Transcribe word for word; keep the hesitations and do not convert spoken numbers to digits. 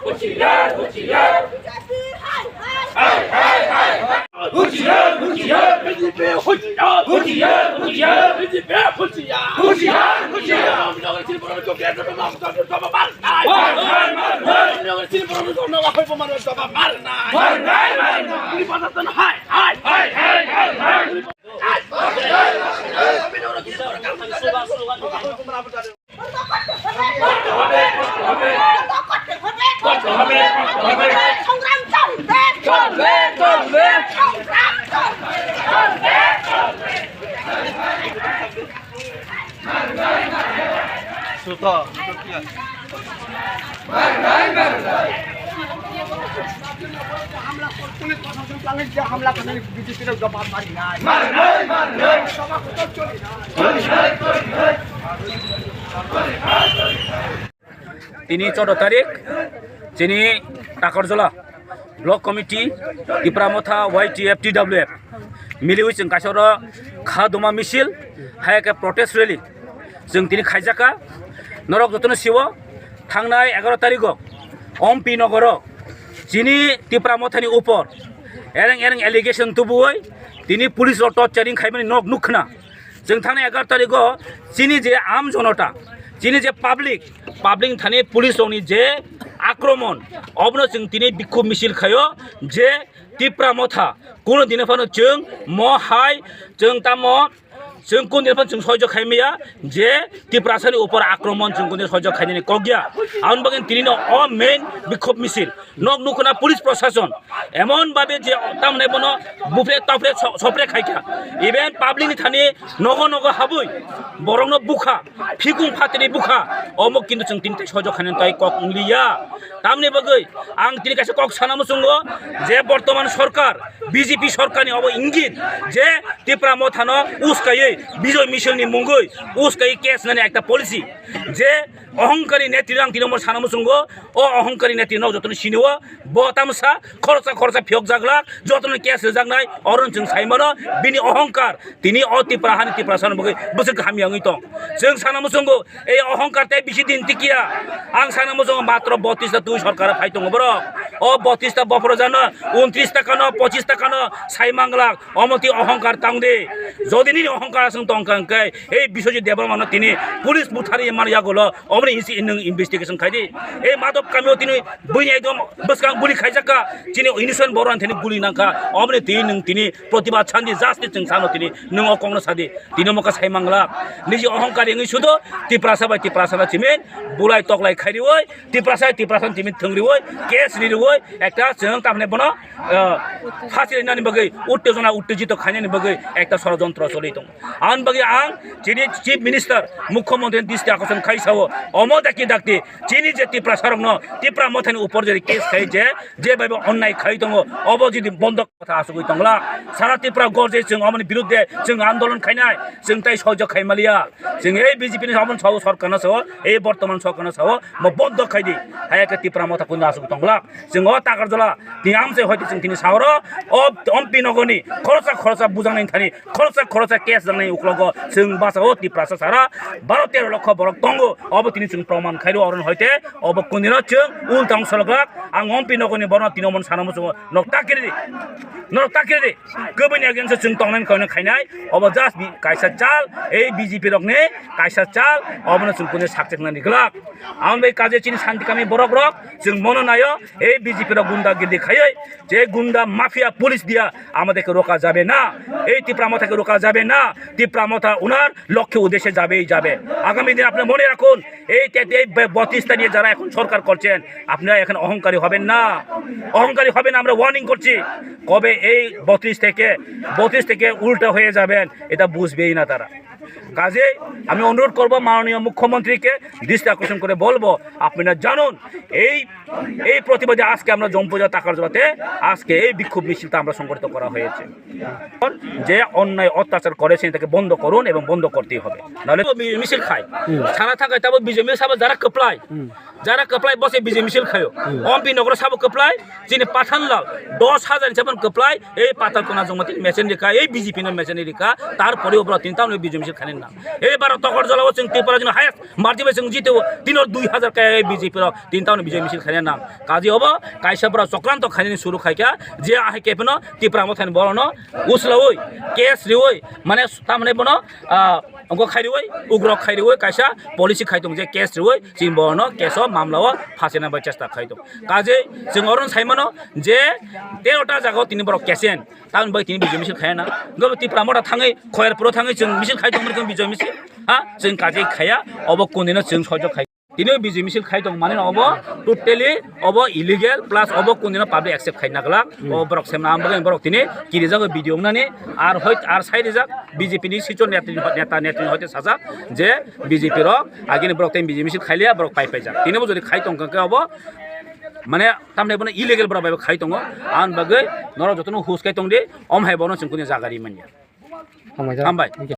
Husiar, husiar. Hai, hai, hai. Husiar, husiar. B J P husiar. Husiar, husiar. B J P husiar. Husiar, husiar. Hai, hai, hai, hai. Tini choudo tarik, chini Takarjala Block Committee, Tipra Motha, Y T F, T W F miliwi chwng kaisa oro kha duma misil, hai khe protest rally chwng tini khaijakha. Norok jotono siwo, thangnai egaroh tarigo Ompi nogoro chini Tipra Mothani upor ereng ereng allegation tubuwi tini police rok torturing khaimani nok nukkhna. Chwng thangnai egaroh tarigo chini je am jonota, chini je public, public thani police rokni je akromon, obono chwng tini bikhub misil khaio je Tipra Motha kuno dino phano chwng mo hai chwng tamo chwng kuno dino phano chwng soijo khaimaya je Tiprasani upor akromon chwng kuno soijo khainani kokya. Aboni bagwi tini no o main bikhub misil. Nok nukhuna police prosason emon babe je tamne bono bupre tapre so-, sopre khaikha. Even public ni thani nogo nogo habwi borokno bukha, phikung phatini bukha, omo kintu chwng tini tai sojok khainani tai kok wngliya. Tamni bagwi ang tini kaisa kok sana muchungo je bortoman sorkar, B J P sorkarni obo ingit je Tipra Mothano uskaiwi Bijoy Misil ni mungwi uskaiwi case nani ekta policy je ohongkari netri ang tini omo sana muchungo. O ohongkari netri no jotono sinio, bo tamsa khoroksa khoroksa phiyok jaglak, jotono case rwjaknai, oro chwng sai mano, bini ohongkar tini o Tipra hani Tiprasa no bagwi bwswk hamya wngwi tong. Chwng sana muchungo, ei ohongkar tei bisi din tikiya, ang sana muchungo matro botris ta twi sorkar phai tongo borok. O botris ta bophoro jano, untris ta kano, pochis ta kano sai manglak, omo twi ohongkar tang di. Jodi nini ohongkar aswng tongkha hwnkhe, ei Biswajit Debbarma no tini police buthari mar yagulo, omoni hisi nwng investigation khai di. Ei Madop kamio tini buini ekdom bwskang guli khaijakha, chini innocent borok thani guli nangkha, omoni twi nwng tini protibad sandi, justice chwng sano tini nwng o kokno sadi, tini omo kha sai manglak. Niji ohongkar wngwi sudo Tiprasa bai Tiprasa na chimin bulai toklai khairiwi, Tiprasa Tiprasa chimin thwngriwi, case ririwi, ekta chwng tamni bono, ah, phasi rinani bagwi, uttejona uttejito khainani bagwi ekta sorojontro choli tongo. Ang bagwi ang chini Chief Minister, Mukhyamantri disti akoson khai sao, omo dakti dakti chini je Tiprasa rokno, Tipra Mothani upor je case khai je, je bai bo onnai khai tongo, obo jodi bondo kotha asugwi tongla, sara Tipra gorje chwng omoni birudde chwng andolon khainai, chwng tai soijo khai maliya, chwng ei B J P ni omo sao sorkarno sao, ei bortoman sorkarno sao, mo bondo khai di, hai khe Tipra Motha kunu asugwi tongla. Chwng o Takarjala ni amchai hoite chwng tini saoro o Ompi nogoni khoroksa khoroksa bujang nai thani khoroksa khoroksa case jangnai uklogo chwng basa o Tiprasa sara baro tero lokho borok tongo, obo tini chwng proman khairo oron hoite obo kunino chwng ul tang sologlak. Ang Ompi nogoni borno tini omon sana muchungo nok takiri di, nok takiri di. Kubuni against o chwng tongnai koino khainai, obo just bi kaisa chal, ei B J P rokni kaisa chal, obono chwng kunu sakchaknani glak. Ang bai kaje chini Shanti Kami borok rok, chwng mono naio, ei B J P rok gunda girdi khaioi, je gunda mafia police dia, amade ke roka jabe na, ei Tipra Motha ke roka jabe na, Tipra মথা ওনার লক্ষ্যে উদ্দেশ্যে যাবেই যাবে। আগামী দিন আপনি মনে রাখুন, এই তে-, এই বে-, বত্রিশটা নিয়ে যারা এখন সরকার করছেন, আপনারা এখন অহংকারী হবেন না, অহংকারী হবেন, আমরা ওয়ার্নিং করছি। কবে এই বত্রিশ থেকে, বত্রিশ থেকে উল্টা হয়ে যাবেন, এটা বুঝবেই না তারা। কাজেই আমি অনুরোধ করব মাননীয় মুখ্যমন্ত্রীকে দৃষ্টি আকর্ষণ করে বলবো, আপনারা জানুন, এই, এই প্রতিবাদে আজকে আমরা জম্পুজা তাকার জবাতে আজকে এই বিক্ষোভ মিছিলটা আমরা সংগঠিত করা হয়েছে। যে অন্যায় অত্যাচার করেছেন তাকে বন্ধ করুন এবং বন্ধ করতেই হবে, নাহলে তো বি-, মিছিল খাই। সারা থাকায় তাবো বিজয় মিছিল সাবো যারা কপ্লাই, যারা কপ্লাই বসে বিজয় মিছিল খাইও। অম্পি নগর সাবো কপ্লাই, যিনি পাঠানলাল দশ হাজার হিসাবে কপ্লাই, এই পাতাল কোনা জমাতি মেসেন রেখা, এই বিজেপি নো মেসেন রেখা, তারপরেও বড় তিনটা বিজয় মিছিল খানের নাম। এই বারো তকর জেলাও চিং ত্রিপুরা যিনি হায়েস্ট মার্জিনে চিং জিতেও তিনর দুই হাজার কা এই বিজেপি র তিনটা বিজয় মিছিল খানের নাম। কাজী হবো, কাইসা বড় চক্রান্ত খানি শুরু খাইকা, যে আহে কেপেনো ত্রিপুরা মথানি বড় ন, উসলাওই, কেস রিওই, মানে, tamne bono, ah, ongko khairiwi, ugrok khairiwi, kaisa policy khaitong je case riwi, chini bono case o mamla o phasina bai chesta khaitong. Kaje chwng oro saimano je tero ta jaga o tini borok kechen, tamoni bai tini bijoy misil khayana. Gobo Tipra motha thangwi, Khoyarpuro thangwi chwng misil khaitong mani bijoy misil, ha, chwng kaje khaya, obo kundino chwng sojok khai. Tini bijoy misil khai tong mani obo totally obo illegal plus obo kundino public accept khai naglak. O borok semna ang bagwi borok tini kirijago video wngnani ar hoi ar sai rijak B J P ni sichon neta neta neta hoite sajak je B J P rok agini borok tei bijoy misil khai liya borok pai paijak. Tini bo jodi khai tong khe obo mane tamni bono illegal borok bai khai tongo. Ang bagwi norok jotono hus khai tong di om hai bono chwng kuni jaga ri manya. Hambai.